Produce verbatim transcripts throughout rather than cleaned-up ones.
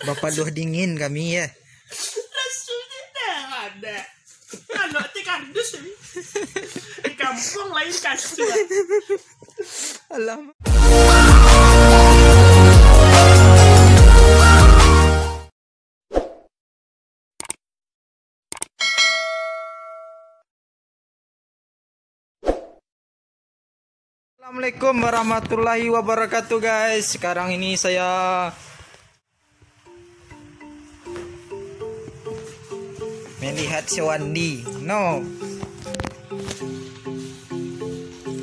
Bapaluah dingin kami, ya. Rasonyo dah ada. Anak ti kardus ni. Di kampuang lain kasua. Alam. Assalamualaikum warahmatullahi wabarakatuh, guys. Sekarang ini saya melihat si Wandi. No.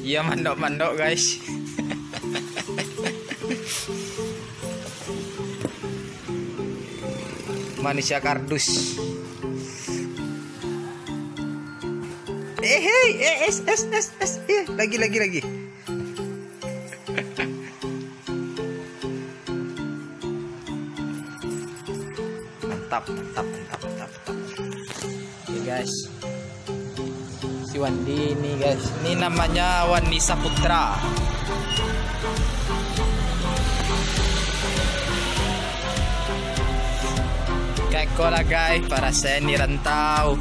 Iya, mandok-mandok, guys. Manusia kardus. Eh, hei, eh, es, es, es, es, eh, lagi, lagi, lagi. Mantap, mantap, mantap, mantap, mantap. Oke, guys. Si Wandi ini, guys. Ini namanya Wandi Saputra. Keko lah, guys, parasaian di rantau.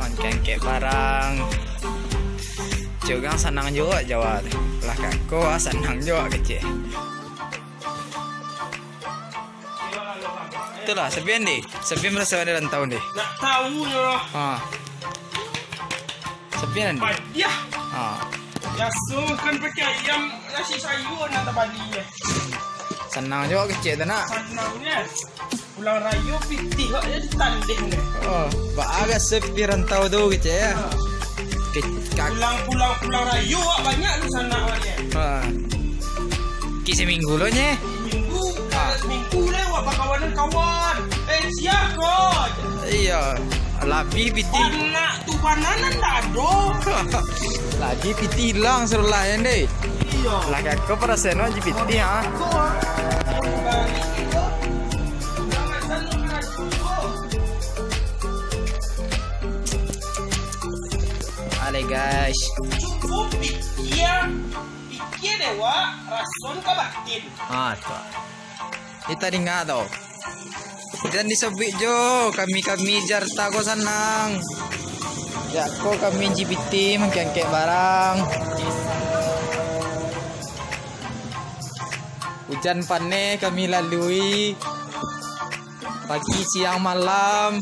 Mangkek barang. Cugang sanang juo Jawa tu. Lah kako ah, sanang juo kecek. Itulah, sapian deh. Sapian maraso ado rantau deh. Nak tahu yo. Ha. Sapian deh. Padiah. Ha. Biaso makan pakai ayam, nasi sayur nak tabali. Sanang juo kecek tu nak. Sanang je. Pulang rayo pitih awak je ditanding deh. Oh, baa raso pitih rantau tu kecek ya. Ha. Ke-, ka- Pulang, pulang, pulang rayo awak banyak tu sanak awak je. Ha. Ki seminggu lo nye. Seminggu, ha. Seminggu le awak bakawan kawan. Eh, sia ko. Iyo, labiah pitih. Anak tu bana nan dado. Labiah pitih ilang sarulah deh. Iyo. Lah kako parasaian awak ji pitih ha. Ko, ah. Balik itu. Jangan selalu maju. Ale guys. Cukup pikia, pikia dewa, rason ka batin. Ah, tu. Kita dengar tu. Jan disabuik jo, kami-kami jarta ko sanang. Jak ko kami ji pitih mangkek-angkek barang. Ujan paneh kami lalui. Pagi, siang, malam.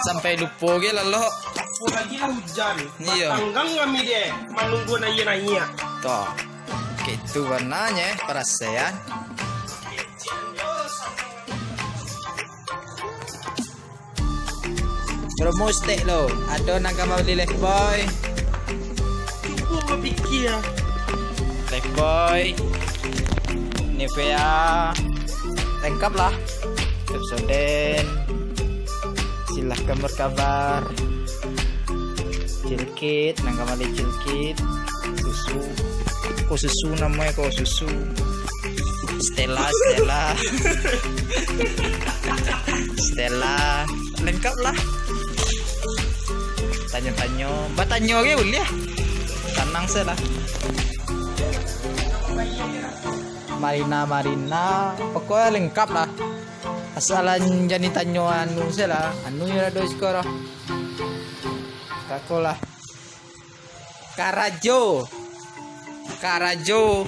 Sampai lupo ge lalok. Apo lagi lah ujan. Iyo. Batanggang kami deh, manunggu naiak-naiak. Toh. Gitu bananyo, eh, parasaian. Promo stek lo, ado nan ka mambali Lifebuoy. Cubo bapikia. Lifebuoy, Nivea, lengkap lah. Pepsodent, silahkan berkabar. Cilkit, nan ka mambali cilkit. Susu. Ko susu namonyo ko, susu. Stella, Stella. Stella. Lengkap lah. Tanyo-tanyo. Batanyo ge buliah. Tanang se lah. Marina, Marina. Pokoknyo lengkap lah. Asalan jan ditanyo anu se lah. Anu yo ado siko lah. Kako lah. Karajo. Karajo.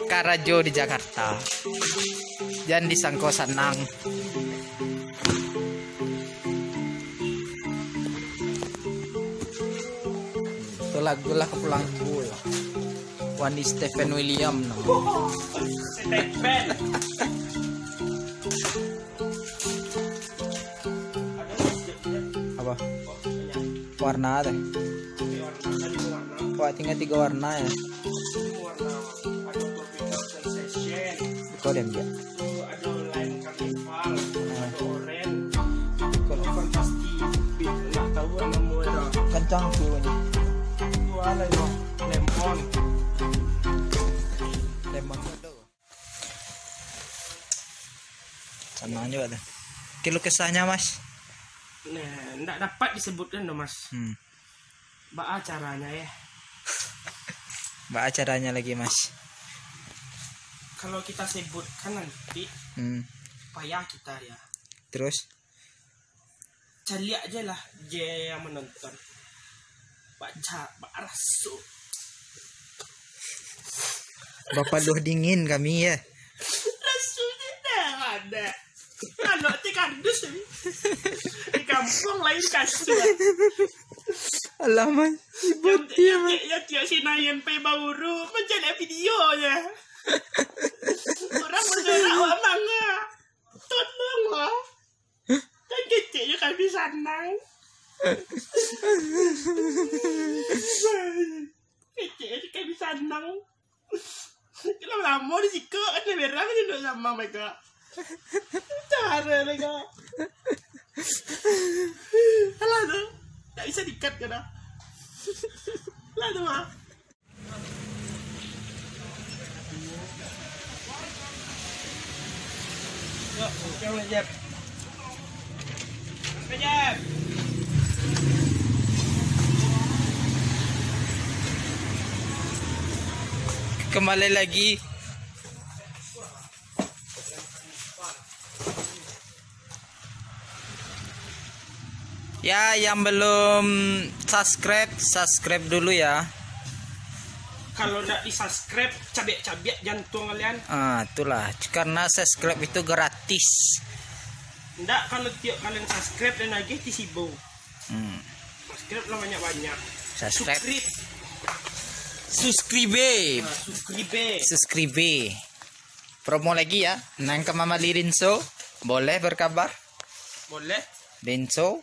Karajo di Jakarta. Jan disangko sanang. Tu lagu lah kapulang gua. Wandi Stephen William no. Stephen. Apa? Warna teh. Wah, tinggal tiga warna ya. Kau diam dia. Kencang tu ni. Lemon. Lemon tu. Sanang juga tu. Keluh kesahnya, Mas? Nah, ndak dapat disebutkan doh, Mas. Hmm. Baa caranya, ya? Baa caranya lagi, Mas? Kalau kita sebutkan nanti, hmm, Payah kita dia. Terus? Caliak je lah, je yang menonton. Baca, baraso. Bapaluh dingin kami, ya. Rasonyo dah ada. Anak ti kardus tadi. Di kampung lain kasur. Alamak, ribut dia, ya, ya, tiap Sinayan pai bauru, mancaliak video je. Orang bergerak, awak manga. Tolonglah. Kan kecek je kami sanang. Kecek je kami sanang. Kalau lamo di siko, kan dia berang je duduk sama mereka. Cara mereka. Alah tu. Tak bisa dikat ke dah. Alah tu, mah. Kembali lagi. Ya, yang belum subscribe, subscribe dulu ya. Kalau ndak di-subscribe, cabiak-cabiak jantung kalian. Ah, itulah. Karena subscribe itu gratis. Ndak, kalau tiap kalian subscribe dan nagih ti sibo. Hmm. Subscribe lah banyak-banyak. Subscribe. Subscribe. Subscribe. Nah, subscribe. Subscribe. Promo lagi ya. Nan ka mambali Rinso, boleh berkabar. Boleh. Rinso,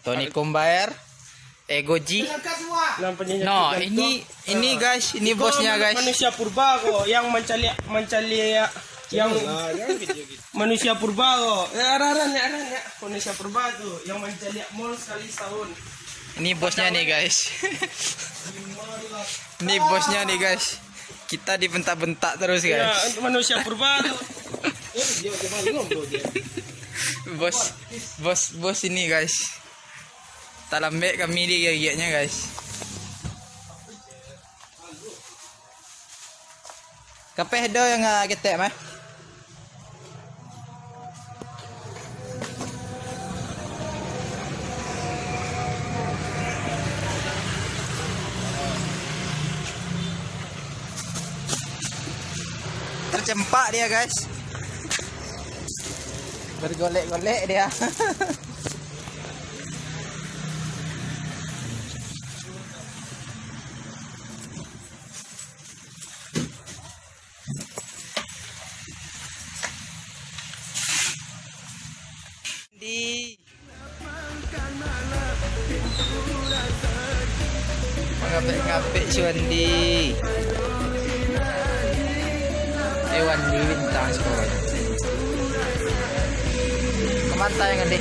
Tony Kumbaer, Egoji. Nan penyanyi No, jantung. Ini, ini guys, ini Iko bosnya manu-, guys. Manusia purba ko yang mancaliak, mancaliak, yang manusia purba ko. Eh, arah, arah, ni, arah, ni. Manusia purba tu yang mancaliak mall sekali setahun. Ini bosnya nih guys. Ini bosnya nih guys. Kita dibentak-bentak terus guys. Ya, untuk manusia purba tu. Bos, bos, bos ini guys. Talambek kami di gigiaknya guys. Kapeh do yang ah, ketek mah. Tercempak dia guys. Bergolek-golek dia. Di Mangapek-ngapek si Wandi. Eh, Wandi bintang sekolah. Kemanta yang gede?